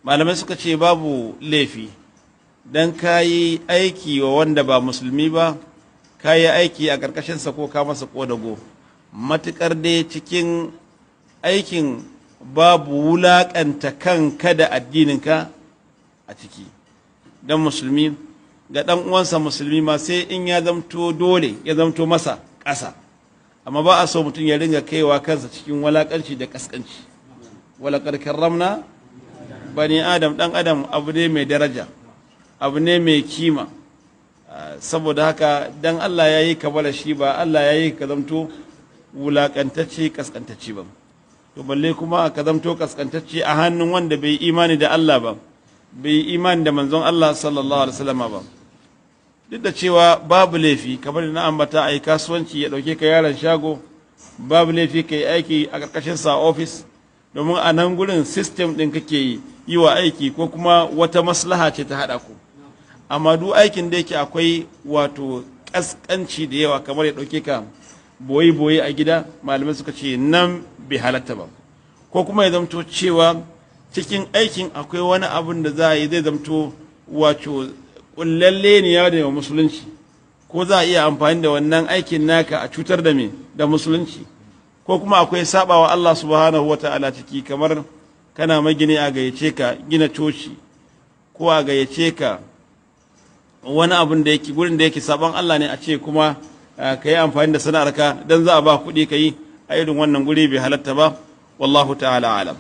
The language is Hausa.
Malamai suka ce babu laifi don ka yi aiki wa wanda ba musulmi ba, ka yi aiki a ƙarƙashinsa ko ka masa ƙodago, matuƙar dai cikin aikin babu wulaƙanta kanka da addininka a ciki. Don musulmi ga ɗan uwansa musulmi ma, sai in ya zamto dole, ya zamto masa ƙasa. Amma ba a so mutum ya ringa kaiwa kansa cikin walaƙanci da ƙasƙanci. ولقد كرمنا بني آدم. Ɗan adam abu ne mai daraja, abu ne mai kima. Saboda haka, dan Allah ya yi ka bala shi ba Allah ya yi ka zamto wulaƙantacce, ƙasƙantacce ba. To balle kuma ka zamto ƙasƙantacce a hannun wanda bai imani da Allah ba, bai imani da manzon Allah sallallahu alaihi wasallam ba. Duk da cewa babu laifi, kamar da na ambata, a yi kasuwanci, ya ɗauke ka yaron shago, babu laifi ka yi aiki a ƙarƙashin sa ofis, domin a nan gurin system ɗin kake yi wa aiki, ko kuma wata maslaha ce ta haɗa ku. Amma duk aikin da yake akwai wato ƙasƙanci da yawa, kamar ya ɗauke ka boyi-boyi a gida, malamai suka ce nan bai halatta ba. Ko kuma ya zamto cewa cikin aikin akwai wani abun da za a yi zai zamto wato kullalle ne ya da musulunci, ko za a iya amfani da wannan aikin naka a cutar da me da musulunci, ko kuma akwai sabawa Allah subhanahu wata'ala ciki, kamar kana magini a gayyace ka gina coci, ko a gayyace ka wani abun da yake gurin da yake saban Allah ne, a ce kuma ka yi amfani da sana'arka don za a ba kuɗi ka yi a irin wannan guri, bai halatta ba. والله تعالى أعلم.